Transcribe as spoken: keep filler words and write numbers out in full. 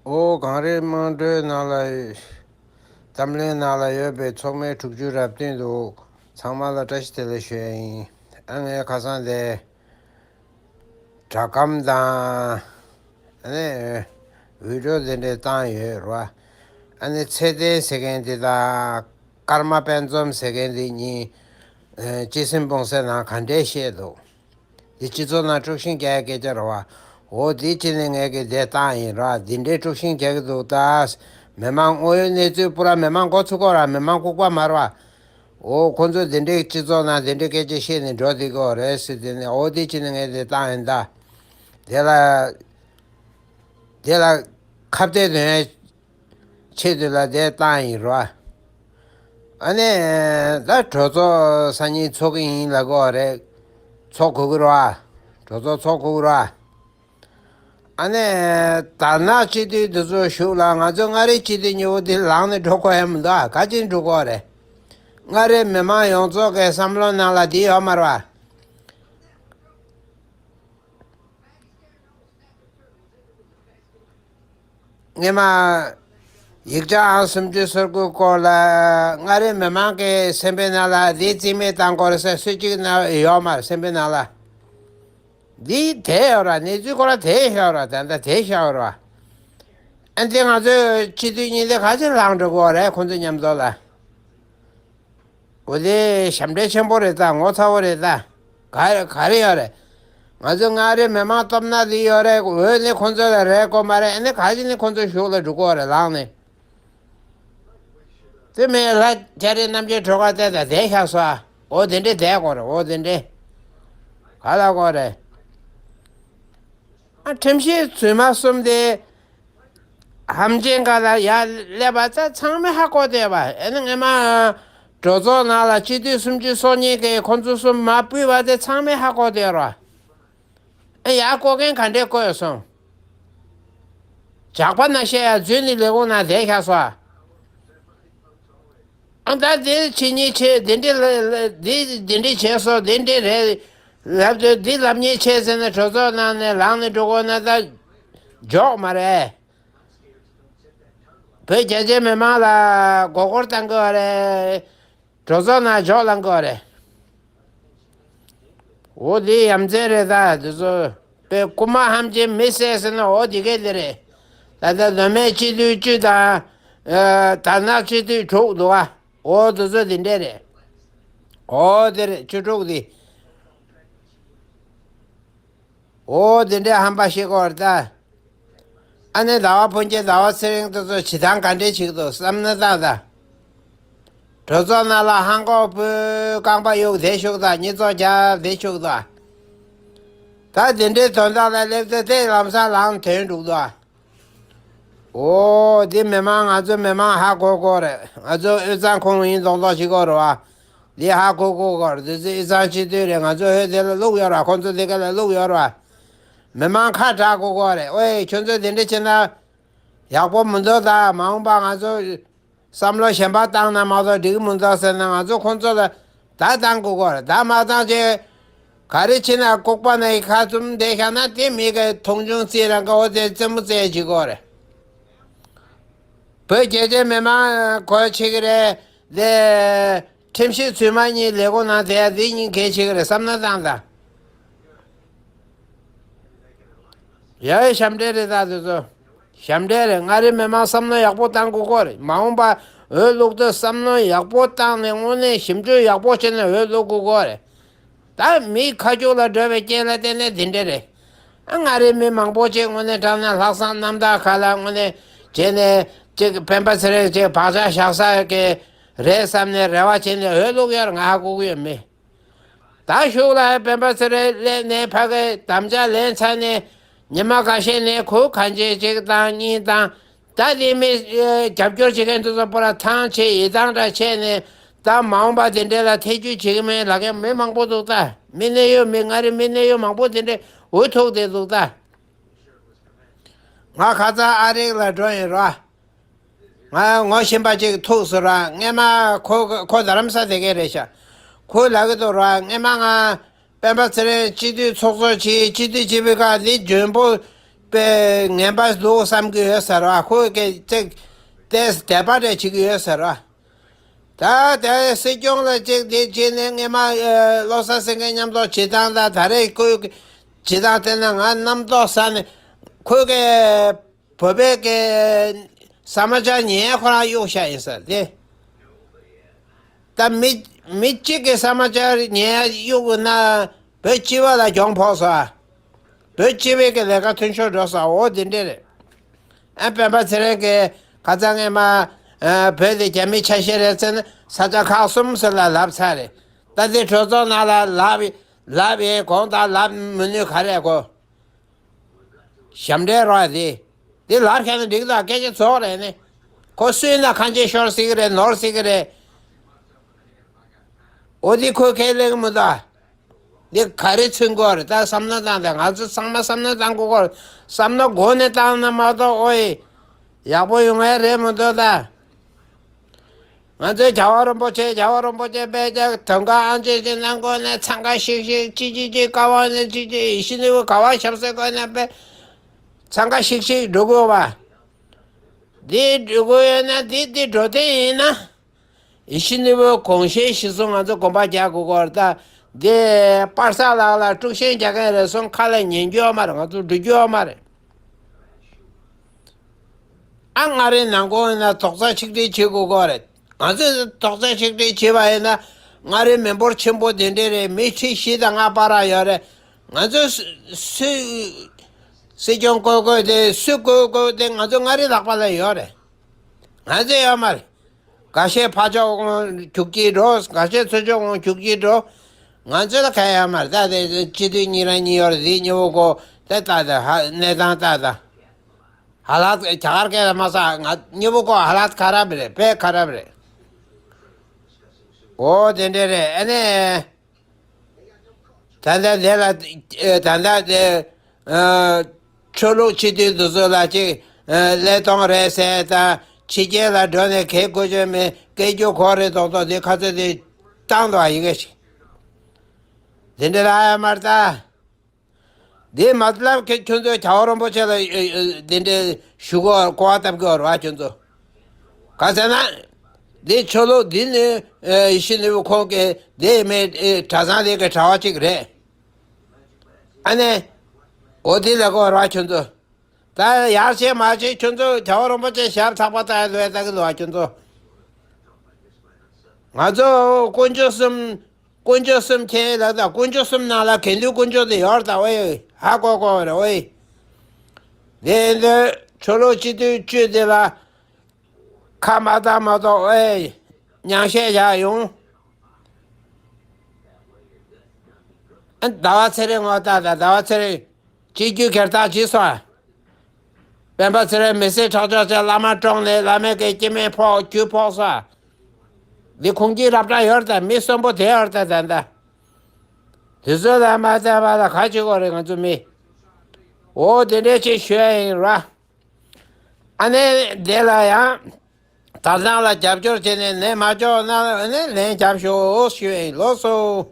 ཨོ། གངས་རི་དམངས་ཁྲོད་ནང་ལ། འཛམ་གླིང་ནང་ལ་ཡོད་པའི་ཚོགས་མི་དྲུག་ཅུ་རེ་བདུན་འདུག། ཚང་མ་ལ་བཀྲ་ཤིས་བདེ་ལེགས་ཞུ་ཡ་ཡིན། ཨ་ངས་ཁ་སང་དེ། སྒྲ་སྒམ་དང་། ཨ་ནི། བི་ཌིའོ་དེ་འདྲས་བཏང་ཡོད་རེད་བ། ཨ་ནི་ཚེ་བརྟན་ཟེར་མཁན་དེ་དང་། ཀརྨ་དཔལ་འཛོམས་ཟེར་མཁན་དེ་གཉིས། ཨ་སྤྱི་སེམས་སྤུངས་སའི་ནང་ག་འདྲས་བཤད་འདུག། འདི་སྤྱི་ཚོགས་ནང་དཀྲུག་ཤིང་རྒྱག་ཡ་སྐད་ཆ་རེད་བ། འོ་འདི་ཅི་ནས་ངས་ཀྱི་དེ་བཏང་ཡིན་ར། འདི་འདྲའི་དཀྲུག་ཤིང་རྒྱག་གི་འདུག་ད། མི་མང་དངོས་ཡོད་གནས་ཚུལ་པུ་ར་མི་མང་མགོ་ཚུགས་གོ་ར། མི་མང་ལྐུགས་པ་མ་རེད་བ། འོ་ཁོ་ཚོ་འདི་འདྲའི་སྤྱི་ཚོགས་ནང་འདི་འདྲའི་སྐད་ཆ་བཤད་ནས་འགྲོ་བསྡད་ཀྱི་ཡོད་རེད་ཟེར། དེ་ནས་འོ་འདི་ཅི་ནས་ངས་དེ་བཏང་ཡིན་ད། དེ་ལ། དེ་ལ་ཁ་གཏད་དོན་ཡ། ཆེད་དུ་ལ་དེ་བཏང་ཡིན་རོ། ཨ་ནི། ད་གྲོས་ཚོགས་སང་ཉིན་ཚོགས་ཀྱི་ཡིན་ལབ་ཀྱི་ཡོད་རེད། ཚོགས་དགོས་ཀྱི་རོ། གྲོས་ཚོགས་ཚོགས་དགོས་ཀྱི་རོ། ཨ་ནི། དར་ནག་སྤྱི་འཐུས་འདི་ཚོ་བཞུགས་ལ། ང་ཚོ་མངའ་རིས་སྤྱི་འཐུས་མཉེས་པོ་འདི་ལངས་ནས་འགྲོ་དགོས་ཡ་མི་འདུག་ཨ། ག་ཅིག་འགྲོ་དགོས་རེད། མངའ་རིས་མི་མང་ཡོངས་རྫོགས་ཀྱི་བསམ་བློ་ནང་ལ་འདི་ཡོད་མ་རེད་བ། སྔོན་མ། ཡིག་ཆ་ཨང་སུམ་ཅུ་སོ་དགུ་སྐོར་ལ། མངའ་རིས་མི་མང་གི་སེམས་པའི་ནང་ལ་འདི་རྩིས་མེད་བཏང་དགོས་རེད་ཟེར་སུ་གཅིག་ན་ཡོད་མ་རེད་སེམས་པའི་ནང་ལ། འདི་དེ་ཡོད་ར། གནས་ཚུལ་ཁོ་ར་དེ་ཤར་ར། ད་ལྟ་དེ་ཤར་ར། ཨ་འདི་ང་ཚོའི་སྤྱི་འཐུས་གཉིས་དེ་ག་ཚོད་ལངས་འགྲོ་དགོས་རེད་ཁོང་ཚོ་མཉམ་དུ་ལ། འོ་དེ་ཞབས་འདྲེན་ཆེན་པོ་རེད་ད། ངོ་ཚ་བོ་རེད་ད། ག་ག་རེ་ཡོད་རེད། ང་ཚོ་མངའ་རིས་མི་མང་སྟོབས་ན་དེ་ཡོད་རེད། འོས་ནི་ཁོང་ཚོ་ལ་རེད་དགོས་མ་རེད། ཨ་ནི་ག་ཅི་ནི་ཁོང་ཚོ་གཞུག་ལ་འགྲོ་དགོས་རེད་ལངས་ནས། དེ་མིན་ལྷ་རྒྱ་རི་རྣམ་རྒྱལ་སྒྲོལ་དཀར་བལྟས་ད་བསྡད་ཤག་སོ། འོ་དེ་འདྲས་བསྡད་དགོས་རེད། འོ་དེ་འདྲས། ག་ལ་དགོས་རེད། ཨ་ཁྲིམས་ཞིབ་རྫུན་མ་གསུམ་དེ། ཧམ་ཅན་ག་ལ་ཡར་སླེབས་པ་ད་ཚང་མས་ཧ་གོ་བསྡད་པ། ཨ་ནི་སྔོན་མ་གྲོས་ཚོགས་ནང་ལ་སྤྱི་འཐུས་སུམ་ཅུ་སོ་གཉིས་ཀྱིས་ཁོང་ཚོ་གསུམ་མར་ཕུད་པ་དེ་ཚང་མས་ཧ་གོ་བསྡད་རོ། ཨ་ཡར་བསྐོ་མཁན་ག་འདྲས་བསྐོས་སོང་། ཇག་པ་ནང་བཤད་ཡ་རྫུན་ནི་ལས་ཁུངས་ནང་བསྡད་ཤག་སོ། ཨ་ད་འདི་བྱེད་ཉེས་ཆེ། འདི་འདྲས་ལ་ལ་འདི་འདི་འདྲས་བྱས་སོང་། འདི་འདྲས་རེད་ལབ་དུས་འདི་ལབ་ཉེས་ཆེ་ཟེར་ནས་གྲོས་ཚོགས་ནང་ནས་ལངས་ནས་འགྲོ་དགོས་ན་ད་འཇོག་མ་རེད། བོད་རྒྱ་ཆེ་མི་མང་ལ་མགོ་སྐོར་བཏང་གི་ཡོད་རེད། གྲོས་ཚོགས་ནང་འཇོག་ལངས་གི་ཡོད་རེད། འོ་དེ་ཡ་མཚན་རེད་ད། དེ་ཚོ་དཔེ་རྐུན་མ་ཧམ་ཅན་མི་བསད་ཟེར་ན་འོ་དེ་གས་དེ་རེད། ད་ལྟ་མདོ་སྨད་སྤྱི་འཐུས་བཅུ་དང་། ཨ་དར་ནག་སྤྱི་འཐུས་དྲུག་འདུག་ཨ། འོ་དེ་ཚོ་དེ་འདྲས་རེད། འོ་དེ་རེད་བཅུ་དྲུག་དེ། འོ་དེ་འདྲས་ཧམ་པ་བཤད་ཀྱི་ཡོད་རེད་ད། ཨ་ནི་ཟླ་བ་ཕུན་སྐྱིད་ཟླ་བ་ཚེ་རིང་དེ་ཚོ་བྱེད་སྟངས་ག་འདྲས་བྱེད་ཀྱི་འདུག་བསམ་བློ་བཏང་དང་། གྲོས་ཚོགས་ནང་ལ་ཧང་གོ་བུ་རྐང་པ་གཡུག་བསྡད་བཞུགས་དང་། གཉིས་ཚོགས་རྒྱག་བསྡད་བཞུགས་དང་། ད་དེ་འདྲའི་དོན་དག་ལ་སླེབས་ཚེ་དེ་ལམ་སང་ལངས་ཐོན་འགྲོ་གི་འདུག་ཨ། འོ་དེ་མི་མང་ང་ཚོ་མི་མང་ཧ་གོ་གོ་རེད། ང་ཚོ་དབུས་གཙང་ཁོངས་ཡིན་མདོག་མདོག་བྱེད་གོ་རེད་བ། འདི་ཧ་གོ་གོ་གོ་རེད། དེ་ཚོ་དབུས་གཙང་སྤྱི་འཐུས་རེད། ང་ཚོ་འོས་དེ་ལ་བླུགས་ཡོད་ར། ཁོང་ཚོ་དེ་ག་ལ་བླུགས་ཡོད་ར། མི་མང་ཁ་གྲག་གོ་གོ་རེད། ཨོའེ་ཁྱོད་ཚོ་དེ་འདྲ་བྱེད་ན་ཡག་པོ་མི་འདུག་ད་མ་འོངས་པ་ང་ཚོ་བསམ་བློ་གཞན་པ་བཏང་ན་མ་གཏོགས་འགྲིག་གི་མི་འདུག་ཟེར་ན་ང་ཚོ་ཁོང་ཚོ་ལ་བརྡ་བཏང་དགོས་ཀྱི་རེད། བརྡ་མ་བཏང་བྱས་ག་རེ་བྱས་ན་ལྐུགས་པ་ནང་གི་ཁ་བཙུམ་བསྡད་བཞག་ན་དེ་མི་གི་མཐོང་ཆུང་རྩིས་རང་གི་འོ་དེ་རྩེད་མོ་རྩེ་བྱེད་ཀྱི་རེད། བོད་རྒྱ་ཆེ་མི་མང་གོ་ཆེ་གི་རེད་དེ། ཁྲིམས་ཞིབ་རྫུན་མ་གཉིས་ལས་ཁུངས་ནང་བསྡད་ཡ་དེ་གཉིས་གལ་ཆེ་གི་རེད། བསམ་བློ་བཏང་དང་། ཡ་ཡ་ཞབས་འདྲེན་རེད་ད་དེ་ཚོ། ཞབས་འདྲེན་རེད། མངའ་རིས་མི་མང་བསམ་བློ་ཡག་པོ་བཏང་དགོས་ཀྱི་རེད། མ་འོངས་པ་འོས་བླུག་དུས་བསམ་བློ་ཡག་པོ་བཏང་ནས་དངོས་གནས་ཞིབ་འཇུག་ཡག་པོ་བྱས་ནས་འོས་བླུག་དགོས་ཀྱི་རེད། ད་མི་ཁ་རྒྱུག་ལ་འགྲོ་བའི་རྐྱེན་ལ་བརྟེན་ནས་འདི་འདྲ་རེད། ཨ་མངའ་རིས་མི་མང་པོ་ཅིག་དངོས་གནས་དྲང་གནས་ལྷག་བསམ་རྣམ་དག་ཁ་ལ་དངོས་གནས་བྱས་ནས་ཅིག་སྤེན་པ་ཚེ་རིང་ཅིག་བག་ཆགས་བཞག་ས་གི་རེད་བསམ་ནས་རེ་བ་བྱས་ནས་འོས་བླུག་ཡོད་རེད། ང་ཧ་གོ་གི་ཡོད་མེད། ད་གཞུག་ལ་སྤེན་པ་ཚེ་རིང་སླེབས་ནས་ཕ་གི་དམ་བཅའ་ལེན་ཚར་ནས་ཉི་མ་ཁ་ཤས་ནས་ཁོ་གང་བྱེད་ཅིག་བཏང་གཉིས་བཏང་། ད་དེ་མི་རྒྱབ་སྐྱོར་བྱེད་མཁན་དེ་ཚོ་པོ་ར་ཐང་ཆད་ཡིད་ཐང་འདྲ་ཆད་ནས་ད་མ་འོངས་པ་དེ་འདྲ་ལ་ཐེ་ཇུས་བྱེད་ཀྱི་མེད་ལབ་མཁན་མི་མང་པོ་འདུག་ད་མི་གནད་ཡོད་མི་མངའ་རིས་མི་གནད་ཡོད་མང་པོ་དེ་འདྲ་འུ་ཐུག་བསྡད་འདུག་ད། ང་ཁ་སང་ཨ་རིག་ལ་འགྲོ་ཡིན་ར། ང་ངོ་ཤེས་པ་ཅིག་ཐུག་སོང་ར། སྔས་མ་ཁོ་ཁོ་རྡ་རམ་ས་དེ་གའི་རེད་ཤག་ཁོས་ལབ་ཀྱི་འདུག་ར། སྔས་མ་ང་སྤེན་པ་ཚེ་རིང་སྤྱི་འཐུས་ཚོགས་གཙོ་བྱས། སྤྱི་འཐུས་བྱས་པའི་སྐབས་འདི་འཇོན་པོ་ དཔེ་ངན་པ་འདུག་བསམ་གྱི་ཡོད་ཟེར་བ། ཁོས་ཀྱི་ཅིག་དེ་དད་པ་རེ་བྱེད་ཀྱི་ཡོད་ཟེར་བ། ད་དེ་སྲིད་སྐྱོང་ལ་ཅིག་དེ་བྱས་ནས་སྔས་མ་ཨ་བློ་བཟང་སེང་གེ་མཉམ་དུ་བྱེད་སྟངས་དང་ད་རེས་ཁོས་བྱེད་སྟངས་དེ་ན་ང་རྣམ་རྟོག་ཟ་ནས་ཁོས་ཀྱི་བོད་པའི་གི་ས་མ་ཅག་ཉན་ཁོ་རང་གཡུག་བཞག་ཡིན་ཟེར་ཏེ། ད་མི་མི་གཅིག་གི་ས་མ་ཅག་ཉན་གཡུག་ན་བོད་སྤྱི་པ་ལ་གྱོང་ཕོག་སོང་ཨ། བོད་སྤྱི་པའི་གི་ལས་ཀ་མཐུན་ཤོས་འགྲོ་སོང་ཨ། འོ་དེ་འདྲས་རེད། ཨ་སྤེན་པ་ཚེ་རིང་གི་ཁ་ཚ་སྔས་མ་ཨ་བོད་དེ་རྒྱ་མི་ཆ་ཤས་རེད་ཟེར་ན་ས་ཆ་ཁག་གསུམ་ཟེར་ལ་ལབ་ཚར་རེད། ད་དེ་གྲོས་ཚོགས་ནང་ལ་ལབ་ལབ་ཡས་གོང་དང་ལབ་མི་ནུས་ག་རེད་གོ། ཞབས་འདྲེན་རོགས་དེ། དེ་ལབ་བཞག་ན་འགྲིག་ད། སྐད་ཆ་རྫོགས་རེད་ནི། ཁོ་སུས་ན་ཁ་འབྱེད་ཤོར་སྲིད་ཀྱི་རེད། ནོར་སྲིད་ཀྱི་རེད། འོ་དེ་ཁོས་ཁས་ལེན་གྱི་མི་འདུག་ཨ། འདི་ག་རེ་མཚོན་དགོས་རེད། ད་བསམ་བློ་བཏང་སྟེ་ང་ཚོ་ཚང་མ་བསམ་བློ་བཏང་དགོས་གོ། བསམ་བློ་སྒོ་ནས་བཏང་ན་མ་གཏོགས་ཨོ་ཡེ། ཡག་པོ་ཡོང་ཡ་རེད་མི་འདུག་ད། ང་ཚོའི་རྒྱལ་བ་རིན་པོ་ཆེ་རྒྱལ་བ་རིན་པོ་ཆེ་དཔེ་ཆ་དོན་ཁ་ཨང་ཅོག་ཅིག་གནང་དགོས་ན་འཚང་ཁ་ཤིག་ཤིག་ཅི་ཅི་ཅི་ཀ་བ་ནས་ཅི་ཅི་ཡིད་བཞིན་ནོར་བུ་ག་བ་ཞབས་སེ་དགོས་ན་དཔེ་འཚང་ཁ་ཤིག་ཤིག་འགྲོ་དགོས་པ། འདི་འགྲོ་དགོས་ཡོད་ན་འདི་འདི་འགྲོ་དེ་ཡིན་ན། ཡིད་བཞིན་ནོར་བུའི་དགོངས་བཞེད་གཞིར་བཟུང་ང་ཚོ་དགོངས་པ་རྒྱག་དགོས་སྐོར་དང་། འདི་པར་ས་ལག་ལ་དཀྲུག་ཤིང་རྒྱག་མཁན་རེ་ཟུང་ཁ་ལ་ཉན་རྒྱུ་ཡོད་མ་རེད། ང་ཚོ་འགྲོ་རྒྱུ་ཡོད་མ་རེད། ཨ་མངའ་རིས་ནང་ཁོངས་ཡིན་ན་རྡོག་རྩ་ཆིག་སྒྲིལ་བྱེད་དགོས་སྐོར་རེད། ང་ཚོས་རྡོག་རྩ་ཆིག་སྒྲིལ་བྱེད་པ་ཡིན་ན་མངའ་རིས་མི་འབོར་ཆེན་པོ་དེ་འདྲས་རེད། མི་ཁྲི་བཞི་དང་ལྔ་བར་ཡོད་རེད། ང་ཚོས་སུ་སྲིད་སྐྱོང་བསྐོ་དགོས་དེ་སུ་བསྐོ་དགོས་དེ་ང་ཚོ་མངའ་རིས་ལག་པ་ལ་ཡོད་རེད། ང་ཚོ་ཡོད་མ་རེད། འགའ་ཤས་ཕར་ཕྱོགས་ཁོང་རྒྱུག་ཀྱི་འགྲོ། འགའ་ཤས་ཚུར་ཕྱོགས་ཁོང་རྒྱུག་ཀྱི་འགྲོ། ང་ཚོ་ལ་ག་ཡོད་མ་རེད། ད་དེ་སྤྱི་འཐུས་གཉིས་རང་གཉིས་ཡོད་རེད། དེ་མཉེས་པོ་ཀོ་དེ་ལྟ་དེ་ཧ་གནས་སྟངས་ལྟ་དང་། ཧ་ལ་རྒྱ་གར་སྐད་ལ་མ་ཟ། ང་མཉེས་པོ་ཀོ་ཧ་ལ་ཁ་རབ་རེད། དཔེ་ཁ་རབ་རེད། འོ་དེ་འདྲས་རེད། ཨ་ནི། ད་ལྟ་དེ་ལ་ད་ལྟ་དེ་ཆོས་ལུགས་སྤྱི་འཐུས་འདི་ཚོ་ལ་ཅིག་ཀླད་སྟོང་རེད་ཟེར་དང་། ཕྱི་རྒྱལ་ལ་འགྲོ་ནས་གལ་དགོས་ཆོད་མེད། སྐད་རྒྱུ་གོ་རེ་རྡོག་རྡོག་དེ་ཁ་ཚ་དེ་བཏང་འདུག་ཡི་གེ་ཞིག་དེ་འདྲ་ལ་ཡ་མར་ལྟ། འདི་མ་ལབ་ཁྱོད་ཁྱོད་ཚོས་རྒྱལ་བ་རིན་པོ་ཆེ་ལ་འདི་འདྲའི་ཞུ་གོ་གོ་བ་བཏབ་གི་ཡོད་རེད་བ་ཁྱོད་ཚོ། ག་ཟེར་ན། འདི་ཆོས་ལུགས་འདི་ནི་ཡིད་བཞིན་ནོར་བུ་ཁོང་གི་འདི་མེད་གྲྭ་ཚང་འདི་གི་གྲྭ་བ་གཅིག་རེད། ཨ་ནི། འོ་འདི་ལ་གོ་ར་ཁྱོད་ཚོ། ད་ཡར་བྱས་མར་བྱས་ཁྱོད་ཚོ་རྒྱལ་བ་རིན་པོ་ཆེ་ཞབས་ཚགས་པ་ལྟ་ཡ་ལོས་ལྟ་གི་ལོ་ཨ་ཁྱོད་ཚོ། ང་ཚོ་དཀོན་མཆོག་གསུམ། དཀོན་མཆོག་གསུམ་མཁྱེན་ལ་ད་དཀོན་མཆོག་གསུམ་ནང་ལ་དགེ་འདུན་དཀོན་མཆོག་དེ་ཡོད་ད་ཨོའི། ཧ་གོ་གོ་རེད་ཨོའི། དེ་འདི་ཆོས་ལུགས་སྤྱི་འཐུས་བཅུ་དེ་ལ་ཁ་མ་བཏང་མ་གཏོགས་ཨོའི། ཉང་བཤད་བཞག་ཡོང་། ཟླ་བ་ཚེ་རིང་ངོ་ལྟ་ད་ཟླ་བ་ཚེ་རིང་། སྤྱི་རྒྱུ་སྒེར་བདག་བྱས་སོང་། སྤེན་པ་ཚེ་རིང་མི་སེར་ཁྲག་སྦྱོར་བྱས། བླ་མ་བཀྲོངས་ནས་བླ་མའི་གི་སྐྱེ་དམན་ཕོག་རྒྱུ་ཕོག་སོང་། འདི་ཁུངས་སྐྱེལ་རབ་གྲྭ་ཡོད་ད། མི་གསོན་པོ་དེ་ཡོད་ད་ད་ད། དེ་ཚོ་ལ་མ་བལྟས་པ་ལ་ག་བྱེད་དགོས་རེད་ང་ཚོ་མི། འོ་དེ་འདྲས་ཅིག་ཞུ་ཡ་ཡིན་ར། ཨ་ནེ་དེ་ལ་ཡང་། དར་ནག་ལ་རྒྱབ་སྐྱོར་བྱས་ནས་ནས་མ་ལྕོགས་ན་ནས་ལན་རྒྱབ་ཤོག་ཞུ་ཡིན། ལོགས་སོ།